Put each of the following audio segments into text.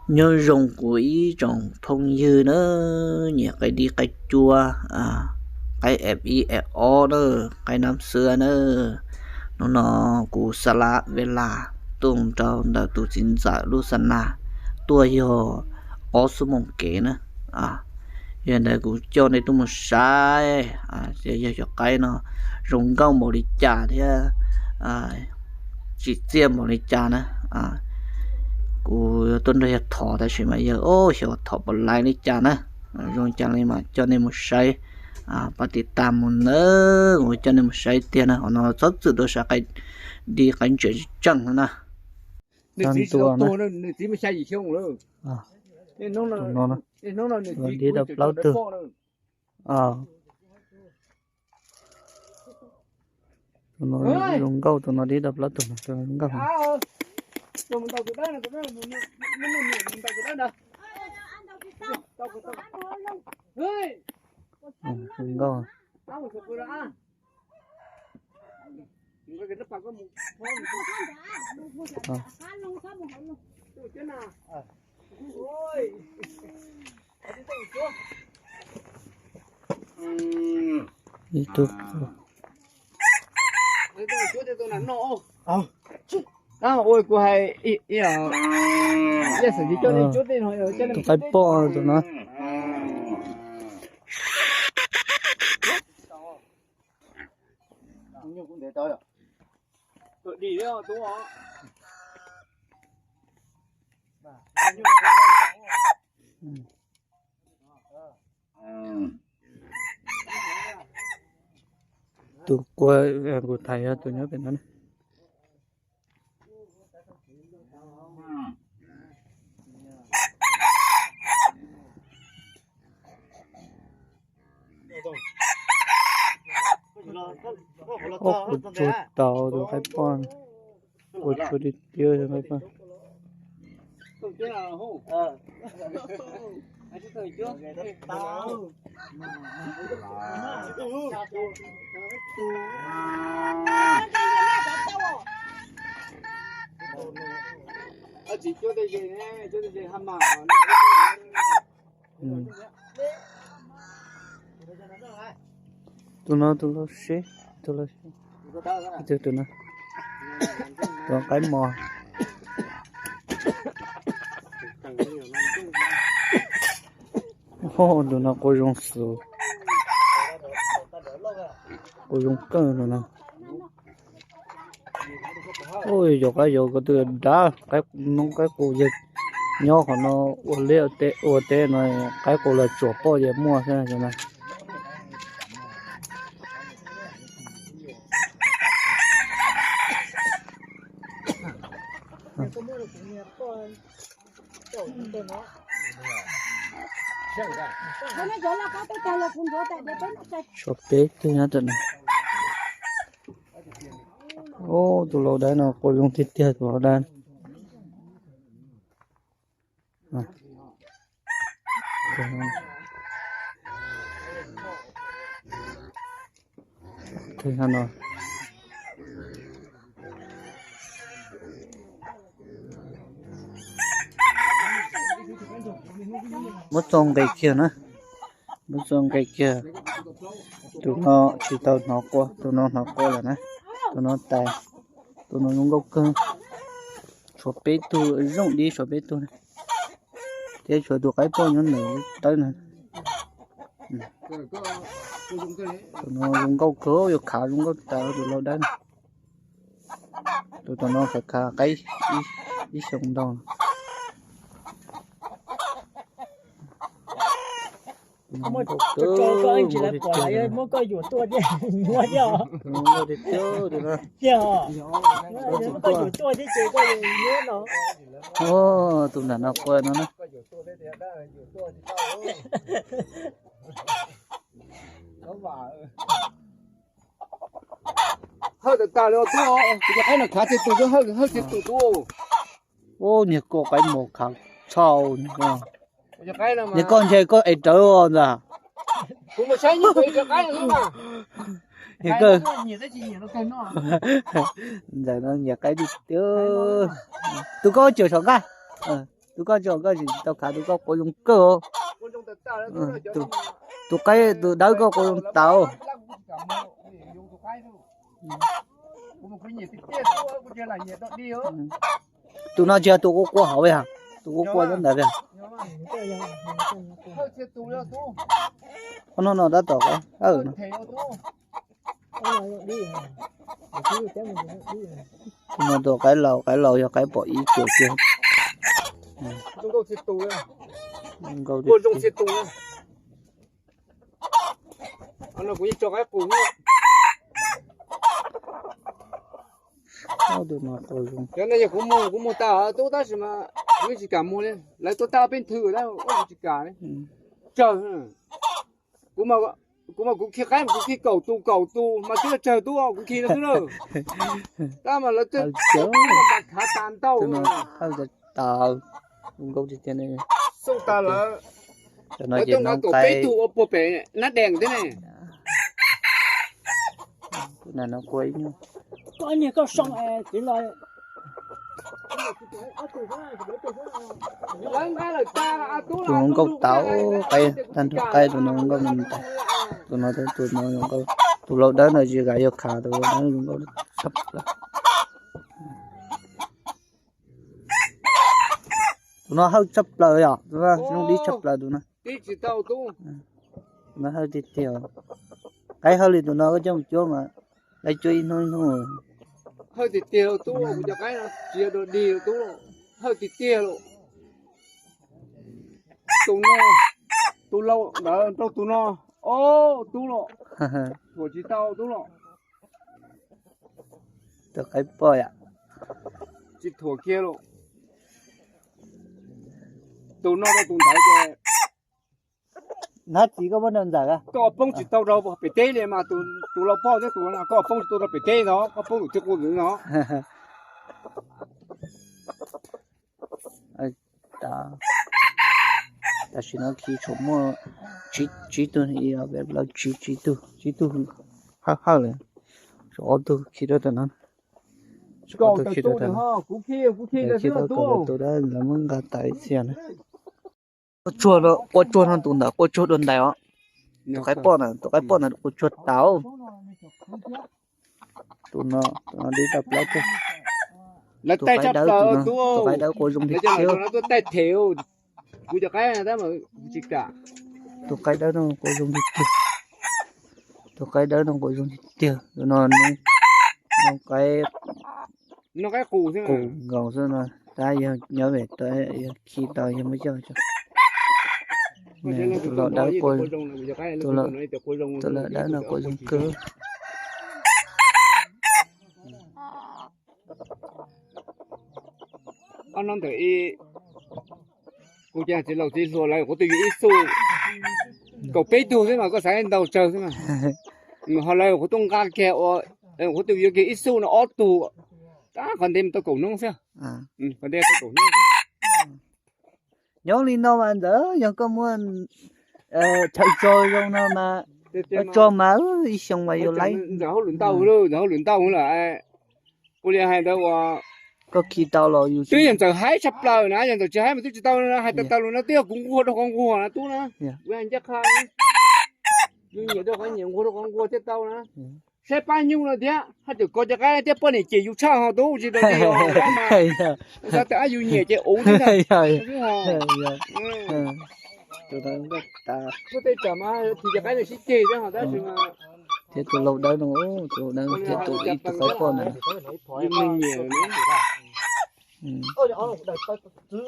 Nyob zoo kuv ib tsoom phooj ywg na, nyiam qaib dib qaib cuab, qaib eb ib eb ob na, qaib nab xwab na. Hnub no kuv xa lab ve las tuaj rau ntawm tus txiv ntxawm lub xa nas tuaj yog ob xuab moos kev na. Yog ntawd kuv coj nej tuaj mus saib, yog cov qaib no zoo nkauj npaum li cas thiab tsim txiaj npaum li cas na. Kuv tuaj nrog yawg thov tab sis mas yawg xyov thov puas laiv li cas na. Zoo cas li mas coj nej mus saib, pab tiv tas mus na, kuv coj nej mus saib tiag na. Qhov no txhob txwm tuaj saib qaib dib qaib ntses tseem no na. Nws txiv tsis tau tuag, nws txiv muaj xya yim xyoo lawm. Tus no na, dib dawb plaub tug. Tus no zoo nkauj, tus no dib dawb plaub tug, tus no zoo nkauj. Zoo nkauj. Ib tug. Ua kuv hais, tus qaib poj tus no. Tus kuv, kuv thaiv yog tus nyob pem no na. Ob kuv tsuag tau tus qaib poj, kuv tsuag tiag tiag tus qaib poj. Tus no tus lau seb, tus lau seb, tus no, tus qaib mos. Tus no quas zoo xwb, quas zoo kawg no na. Ua yog qaib yog ko tw dav, qaib, noob qaib qus yog nyob qhov no ua liaj ua teb no, qaib qus los tsuam poj yog muaj xwb na. Tshuav peb tug nyob ntawm no. Ub, tus laus dawb no quas zoo tiag tiag tus laus dawb. Muab txo nqis kiag na, muab txo nqis kiag. Tus no tsis tau hnov quaj, tus no hnov quaj lawm na. Tus no tas, tus no zoo nkauj kawg. Tshuav peb tug, zoo dib tshuav peb tug, thiab tshuav tus qaib poj nyob ntawm tawb na. Tus no zoo nkauj kawg, yuav khav zoo nkauj tas tus laus dawb na. Tus tom no khav khav qaib ib xyoo ntau. Tus nram no quaj no na. Hawj tas tas li, tus qaib no khav txhua tus, hawj txhua tus. Ub, niag koj qaib mos khav tshaj. Niag koj ntshe koj ev rawv os ntag. Niag koj, ntxawm no nyiam qaib tiag tiag. Tus koj cawm saum nqaj. Tus koj tso koj tsis tau khav, tus koj quav zoo kawg. Tus qaib tus dawb koj quav zoo tas. Tus no tsis yog tus quav quav hauv, tus quav quav nyob ntawd. Qhov no no tab tom hawj no. Tus no tus qaib laus, qaib laus yog qaib pom ib tsuas kiag. Nkauj tiag tiag. Tus no quav zoo. Cov no yog kuv muag, kuv muag tag tub tab sis mas kuv yeej tsis kam muag li. Lawv tuaj tag peb nthwv tab kuv tsis kam li. Tsawg. Kuv mas kuv khi qaib mas kuv khi kaum tus kaum tus mas twb tsawg tub kuv khi no xwb na. Tab mas lawv twb khav tas ntau. Hawj tas, zoo nkauj tiag tiag ne. Xauj tas lawv, lawv tuaj nqa kaum peb tug ua puag pem nab dees thiab ne. Tus no nkauj tas, qaib tag nrho qaib tus no nkauj me ntsis. Tus no tus no zoo nkauj, tus laus dawb no tsis kam yuav khav, tus laus dawb zoo nkauj tshaj plaws. Tus no hawj tshaj plaws yom, tus no zoo dib tshaj plaws tus no. Tus no hawj tiag tiag. Qaib hawj li tus no koj coj mus cuab mas laib cuab ib hnub ib hnub. Hawj tiag tiag tub, kuv cov qaib no tsis yog dog dig tub, hawj tiag tiag lawm. Tus no, tus laus ntawd rau tus no, o, tub los, thuam tsis tau tub los. Tus qaib poj yom. Tsis thuam kiag los. Tus no rau tus ntawd ces. Nab txiv koj muab nrog ntxawm a? Koj poob tsis tau rau pem teb li mas tus laus poj thiab tus no koj poob tsis tau rau pem teb no, koj poob tus txiv qus ntawd no. Tam sim no khi tshuav muaj tsib tug, lawv tsib, tsib tug, tsib tug hawj hawj lawm. Tshuav ob tug khi rau tom no. Tshuav ob tug khi rau tom no. Khi tau kaum tawm tus dawb, lawv muab nqa tas ib txhia na. Quas tsuag no, quas tsuag no tus ntawd quas tsuag dua ntais os. Tus qaib poj na, tus qaib poj na quas tsuag tas. Tus no, tus no dib tau plaub tug. Tus qaib dawb, tus no, tus qaib dawb quas zoo tiag tiag. Kuv cov qaib tab mas kuv tsis kam. Tus qaib dawb no quas zoo tiag tiag. Tus qaib dawb no quas zoo tiag tiag. Tus no, no qaib, no qaib qus xwb, qus nkaus xwb no. Tab yog nyob ve, yog khi tau yog muab coj tso. Tus laus dawb, tus laus dawb no quas zoo kawg. Ob hnub ntawd kuv cov txiv laus txiv hluas lawv kuv tus yuav ib xu kaum peb tug xwb mas koj xav ntau tsawg xwb mas. Ho lawv kuv tuaj nqa kiag ua, kuv tus yuav kiag ib xu no ob tug, tab qhov ntev tau kaum hnub xwb. Qhov ntev tau kaum hnub. Nyob li no mas ntxawm yog koj muaj chaw tso zoo no mas, koj tso mas ib xyoo mas yuav laib. Ntxawm hauj lwm ntau, ntxawm hauj lwm ntau lawm. Kuv li hais ntawd uas koj khi tau los yus twb yog ntxawm haib tshaj plaws na, yog ntxawm tsis haib mas twb tsis tau na, hais tau tau lus no twb yog kuv nquag rau qhov nquag na tub na. Kuv hais ncaj qha, yus nyiam rau qhov nyiam, nquag rau qhov nquag thiaj tau na. Saib pab nyuj no thiab haj tseem kov cov qaib thiab poj niam cem yus tshaj ho tub tsis rau li os. Xav tias yus nyiam ces uv thiab ntag. Muaj tej tsam mas thim cov qaib no sib ceg thiab ho tab sis mas. Thiab tus laus dawb no, tus laus dawb thiab tus ib tug qaib poj ntawd.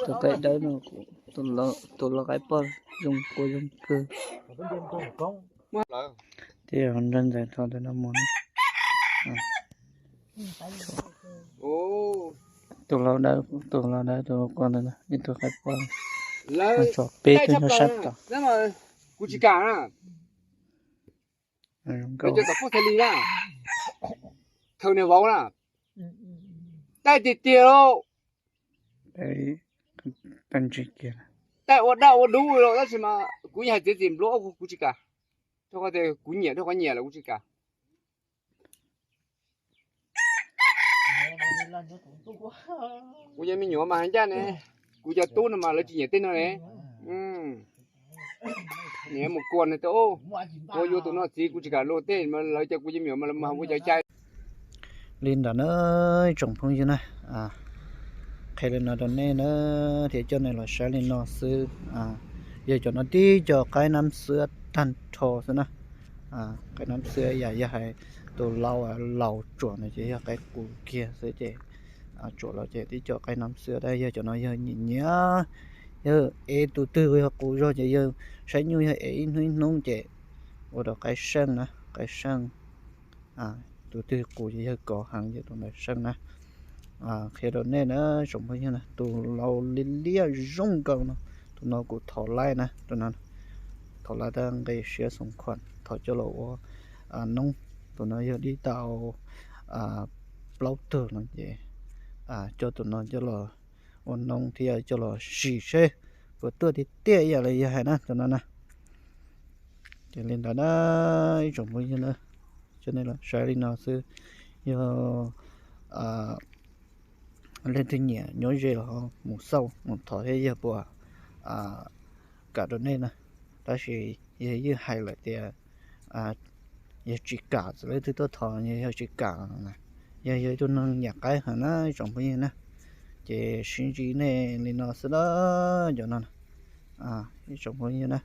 Tus qaib dawb no, tus laus qaib poj zoo kua zoo kawg. Thiab nrog ntxawm tso ntawm no mus. Tus laus dawb, tus laus dawb tus kua ntawd, ib tug qaib poj. Tso peb tug nyob sab tod. Kuv tsis kam na. Koj cov tom poj thaij li na, khaws niag vauv na, taij tiag tiag lauj. Taij ua daj ua dub los tab sis mas kuv yeej hais txiav txim nplua, kuv tsis kam. Rau qhov tias kuv nyiam, rau qhov nyiam lawm kuv tsis kam. Kuv yog me nyuam mas hais ncaj ne. Kuv cov tub no mas lawv tsis nyiam tej no ne. Niam mus kua no tias, ua yuav tus no txiv kuv tsis kam luag tej, lawv cov kuv cov me nyuam mas lawv mus ua cov cai. Li ntawd na, tsoom phooj ywg na, qhia li no rau nej na, thiab coj nej los saib li no xwb. Yog cov no tib co qaib nab xwab tag nrho xwb na. Qaib nab xwab yam yog hais tus laus laus tsuam no ces yog qaib qus kiag xwb ces tsuam los ces tib co qaib nab xwab tab yog cov no yog nyiam nyiam, yog ev tus twg yog qus zog ces yog saib nyuj yog ev ib hnub ib hnub ces ua rau qaib seej na, qaib seej. Tus twg qus ces yog kov heev ces tus ntawd seej na. Qhia rau nej na, tsoom phooj ywg na, tus laus liab liab zoo nkaus no, tus no kuv thov laib na, tus no thov laib tab nqi siab xoom khuam thov coj los ua noob. Tus no yog dib tau plaub tug no ces coj tus no coj los ua noob thiab coj los sim seb puas tuaj tiag tiag ib yam li yog hais na, tus no na. Ces li ntawd na, ib tsoom phooj ywg na, coj nej los saib li no xwb. Yog leej twg nyiam nyob ze los mus xauj mus thov thiab yog puas kam rau nej na. Tab sis yog ywj hais lawm tias yog tsis kam txawm leej twg tuaj thov, yog tsis kam, yog yog ib tug neeg nyiam qaib heev na, ib tsoom phooj ywg na, ces sib ntsib nej li no xwb na, cov no, ib tsoom phooj ywg na.